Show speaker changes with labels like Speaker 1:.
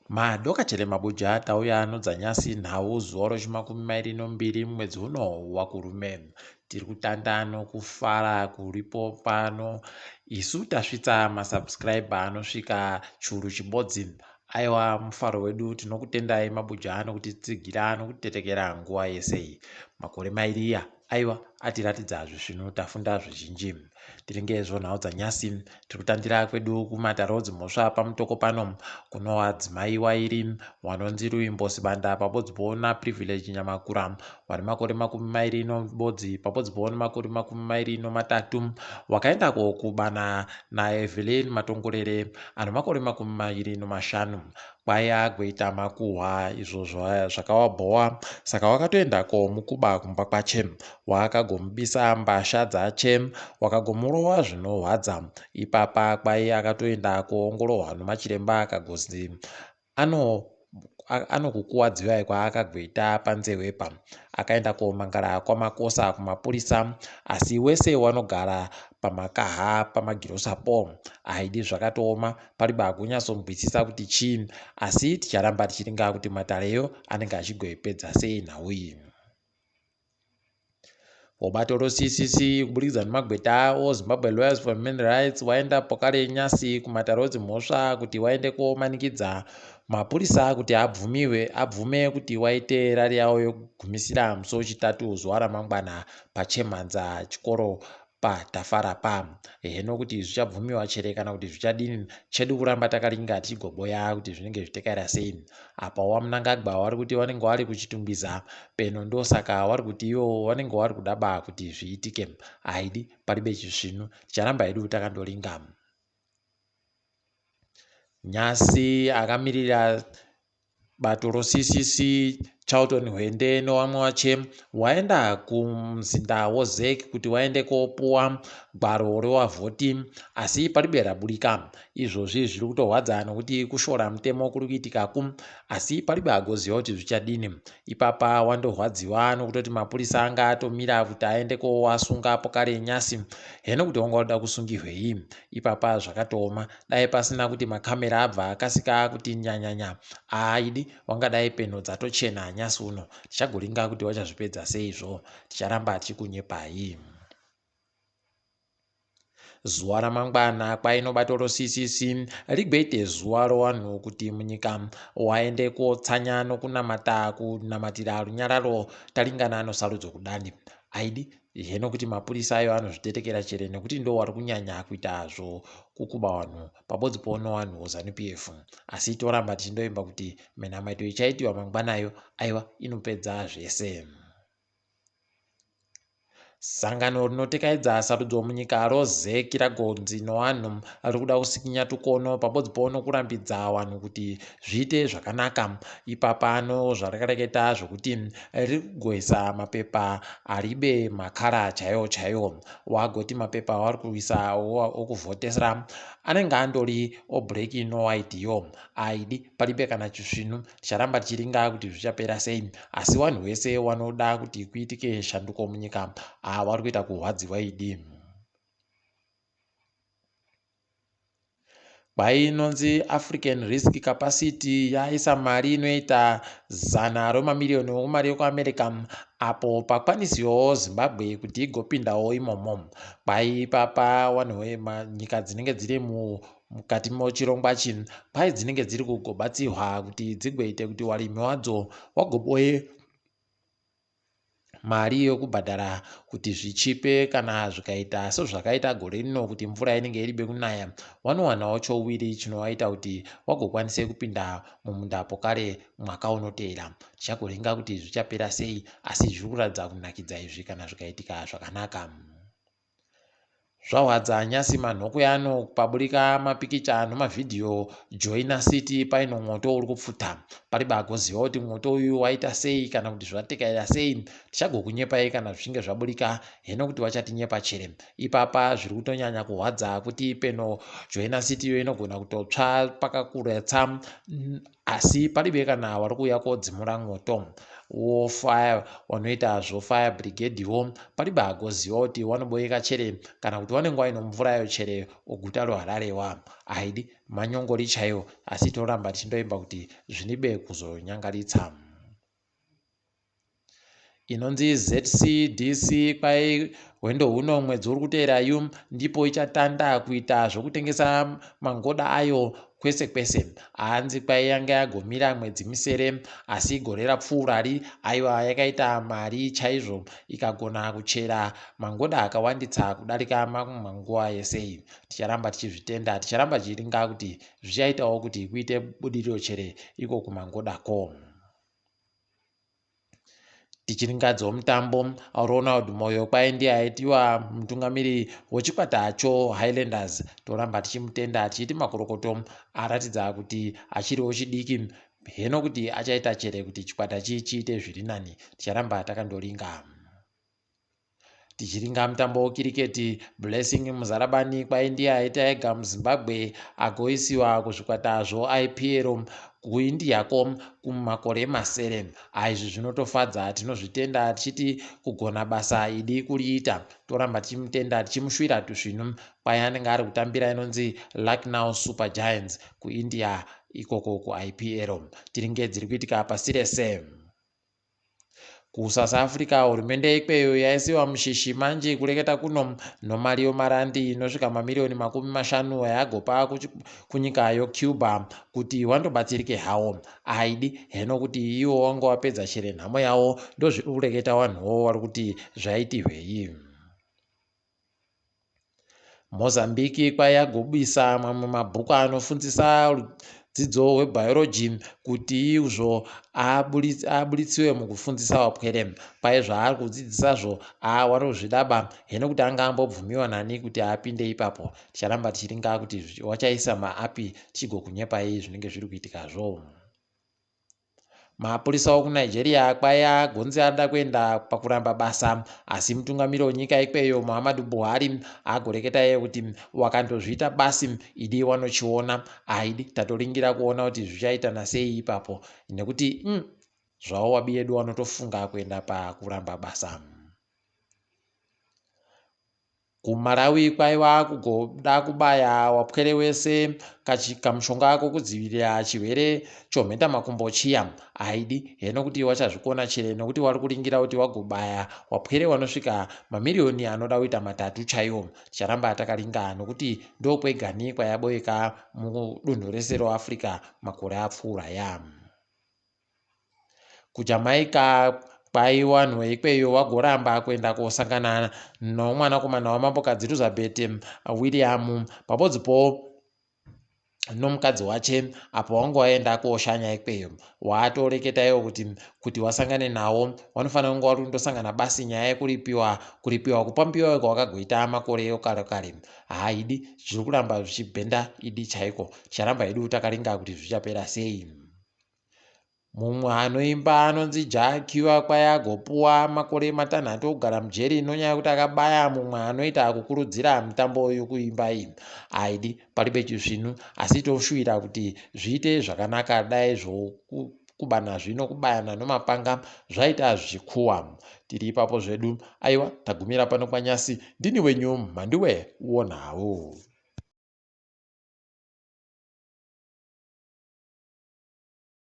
Speaker 1: Madoka chele mabuja tauya nodzanyasi nhau zuva rechimakumi mairi nombiri mumwedzi uno waKurume. Tiri kutanda nokufara kuripo pano. Isu tasvitsa masubscriber anosvika churu chibodzi. Aiwa mufaro wedu tinokutendai mabuja nokutitsigira nokutitetekera nguva yese iyi. Makore mairiya aiwa atiratidza zvisvinu tafunda zvizhinji. Tiri ngezvo nhau dzanyasi tiri kutandira kwedu kumatare dzimhosva paMutoko pano kunowadzimai wairi wanonzi Ruvimbo Sibanda pabodzi poona Privilege Nyamakura wane makore 21 pabodzi poona makore 23 wakaendako kubana naEvelyn Matongorere ane makore 25. Kwaiya kuita makuhwa izvo zvakawabhowa saka wakatoenda komukuba kumba kwache wakagomubisa mbasha dzache wakagomurova zvinohwadza ipapa kwaiya akatoenda koongororwa nomachiremba akagozi ano anokukuwadziwai kwaakagoita panzewepa akaenda komangara kwamakosa kumapurisa asi wese wanogara pamakaha pamagirosapo aidi zvakatooma pariba kunyatsonzwisisa kuti chii asi ticharamba tichiringa kuti matareyo anenge achigoipedza sei nhau iyi. Bato roCCC kuburikidza nemagweta avo Zimbabwe Lawyers for Human Rights waenda pokare nyasi kumatare edzimhosva kuti waende komanikidza mapurisa kuti abvumiwe abvume kuti waite rari yavo yekugumisira musi wechitatu zuva ramangwana pachemhanza chikoro patafarapa heno kuti zvichabvumiwa chere kana kuti zvichadini chedu kuramba takaringa tichigoboya kuti zvinenge zvitekaira sei apa wamunangagwa wari kuti vanenge vari kuchitungwiza peno ndosaka wari kuti ivo vanenge vari kuda ba kuti zviitike haidi paribe chisvinu ticharamba hedu takandoringa. Nyasi akamirira bato roCCC Charlton Hwende nevamwe vache waenda kumuzinda woZEC kuti waende kopuwa gwaro rewavhoti asi paribe raburika. Izvozvi zviri kutorwadza nokuti kushora mutemo kuri kuitikaku asi paribe agoziva kuti zvichadini. Ipapa wandorwadziwa nokutoti mapurisa anga atomira kuti aende kowasunga pokare nyasi heno kuti wanga wada kusungirwei. Ipapa zvakatooma dai pasina kuti makamera abva akasika kuti nyanyanya aidi wangadai peno dzatochena nyasi uno. Tichagoringa kuti wachazvipedza seizvo ticharamba tichikunyepai. Zuva ramangwana kwaino bato roCCC rigoite zuva rowanhu kuti munyika waende kotsanya nokunamata kunamatira runyararo taringana nosarudzo kudani aidi heno kuti mapurisa ayo anozvitetekera chere nekuti ndo wari kunyanya kuita zvokukuba vanhu pabodzi pono vanhu Zanu PF asi toramba tichindoimba kuti minamato ichaitiwa mangwanayo aiwa inopedza zvese. Sangano rinotekaidza sarudzo munyika roZEC ragonzi nevanhu riri kuda kusikinya tukono pabodzi pono kurambidza vanhu kuti zviite zvakanaka. Ipapano zvarakareketa zvokuti riri kugoisa mapepa aribe makara chaiwo chaiwo. Wagoti mapepa avari kuisa okuvhotesera anenge andori oblack nowhite yo aidi paribe kana chisvinu. Ticharamba tichiringa kuti zvichapera sei asi vanhu vese vanoda kuti kuitike shanduko munyika vari kuita kurwadziwa idi. Gwai inonzi African Risk Capacity yaisa mari inoita zana remamiriyoni emari yekuAmerica apo pakwanisiwo Zimbabwe kuti igopindawo imomo. Gwai ipapa vanhu nyika dzinenge dziri mukati mochirongwa chino kwai dzinenge dziri kugobatsirwa kuti dzigoite kuti warimi wadzo wagoboye mari yokubhadhara kuti zvichipe kana zvikaita sezvakaita gore rino kuti mvura inenge iribe kunaya vanowanawo chouwiri chinovaita kuti vagokwanise kupinda mumunda pokare mwaka unoteera. Tichagoringa kuti zvichapera sei asi zviri kuratidza kunakidza izvi kana zvikaitika zvakanaka. Zvahwadza nyasi manhokwe ano paburika mapikicha nomavhidhiyo Joina City paino mwoto uri kupfuta. Paribe agoziva kuti mwoto uyu waita sei kana kuti zvatekaira sei. Tichagokunyepai kana zvichinge zvaburika heno kuti wachatinyepa chere. Ipapa zviri kutonyanya kuhwadza kuti peno Joina City iyo inogona kutotsva pakakuretsa asi paribe kana wari kuuya kodzimura mwoto. wofire wanoita zvofire brigade wo palibe agoziva kuti wanoboyeka chere kana kuti wanenge waino mvura yo chere oguta roHarare wa aidi manyongori chaiwo asi toramba tichindoimba kuti zvinibe kuzonyangaritsa. Inonzi ZCDC kwai hwendo huno mwedzi uri kuteera yu ndipo ichatanda kuita zvokutengesa mangoda ayo kwese kwese. Hanzi kwai yanga yagomira mwedzi misere asi gore rapfuurari aiwa yakaita mari chaizvo ikagona kuchera mangoda akawanditsa kudarika mamwe manguva ese. Ticharamba tichizvitenda, ticharamba tichiringa kuti zvichaitawo kuti kuite budiriro chere iko kumangodako. Tichiringadzawo mutambo, Ronald Moyo kwai ndiye aitiwa mutungamiri wechikwata choHighlanders. Toramba tichimutenda tichiti makorokoto aratidza kuti achiriwo chidiki heno kuti achaita chere kuti chikwata chi chiite zviri nani. Ticharamba takandoringa. Tichiringa mutambo wekiriketi, Blessing Muzarabani kwai ndiye aita ega muZimbabwe agoisiwa kuzvikwata zvoIPL kuIndia ko kumakore masere. Aizvi zvinotofadza, tinozvitenda tichiti kugona basa idi kuriita. Toramba tichimutenda tichimushuwira tusvinu kwai anenge ari kutambira inonzi Lucknow Super Giants kuIndia ikoko kuIPL. Tiringe dziri kuitika pasi rese. KuSouth Africa hurumende ikweyo yaisiwa mushishi manje kureketa kuno nomari yomarandi inosvika mamiriyoni 50 yayagopa kunyika yoCuba kuti wandobatsirike hawo. Aidi heno kuti iwo wanga wapedza chere nhamo yawo ndozviri kureketa wanhuwo wari kuti zvaitihwei. Mozambique kwayagobisa mamwe mabhuku anofundzisa rudzidzo rwebiology kuti izvo aburitsiwe mukufundzisa vapwere. Kwai zvaari kudzidzisazvo awanozvidaba hino kuti anga ambobvumiwa nani kuti apinde ipapo. Ticharamba tichiringa kuti wachaisa maapi tichigokunyepai zvinenge zviri kuitikazvo. Mapurisa okuNigeria kwai agonzi anoda kuenda pakuramba basa asi mutungamiri wenyika ikweyo Muhammadu Buhari agoreketa iye kuti wakandozviita basi idi wanochiona aidi tatoringira kuona kuti zvichaita nasei ipapo nekuti zvavo wabi yedu wanotofunga kuenda pakuramba basa. KuMalawi kwaiva kugoda kubaya wapwere wese kamushonga kokudzivirira chirwere chomhetamakumbo chiya. Haidi heno kuti wachazvikona chere nokuti wari kuringira kuti wagobaya wapwere wanosvika mamiriyoni anoda kuita matatu chaiwo. Ticharamba takaringa nokuti ndokwegani kwayaboeka mudunhu rese roAfrica makore apfuura ya. KuJamaica kwai vanhu veikweyo vagoramba kuenda kosangana nomwanakomana wamambokadzi Elizabeth William pabodzipo nomukadzi wache apo wanga waenda koshanya ikweyo. Watoreketa iwo kuti kuti wasangane nawo wanofanira kunge wari kundosangana basi nyaya yekuripiwa kuripiwa kupambiwa kwawakagoita makore okare kare. Haidi zviri kuramba zvichibhenda idi chaiko. Ticharamba hedu takaringa kuti zvichapera sei. Mumwe anoimba anonzi Jah Cure kwai agopuwa makore matanhatu okugara mujeri nonyaya yekuti akabaya mumwe anoita kukurudzira mitambo yokuimba iyi. Haidi palibe chisvinu asi toshuwira kuti zviite zvakanaka dai zvokubana zvino kubayana nomapanga zvaita zvichikuwa. Tiri ipapo zvedu aiwa tagumira pano kwanyasi ndini wenyu Mhanduwe wonhau.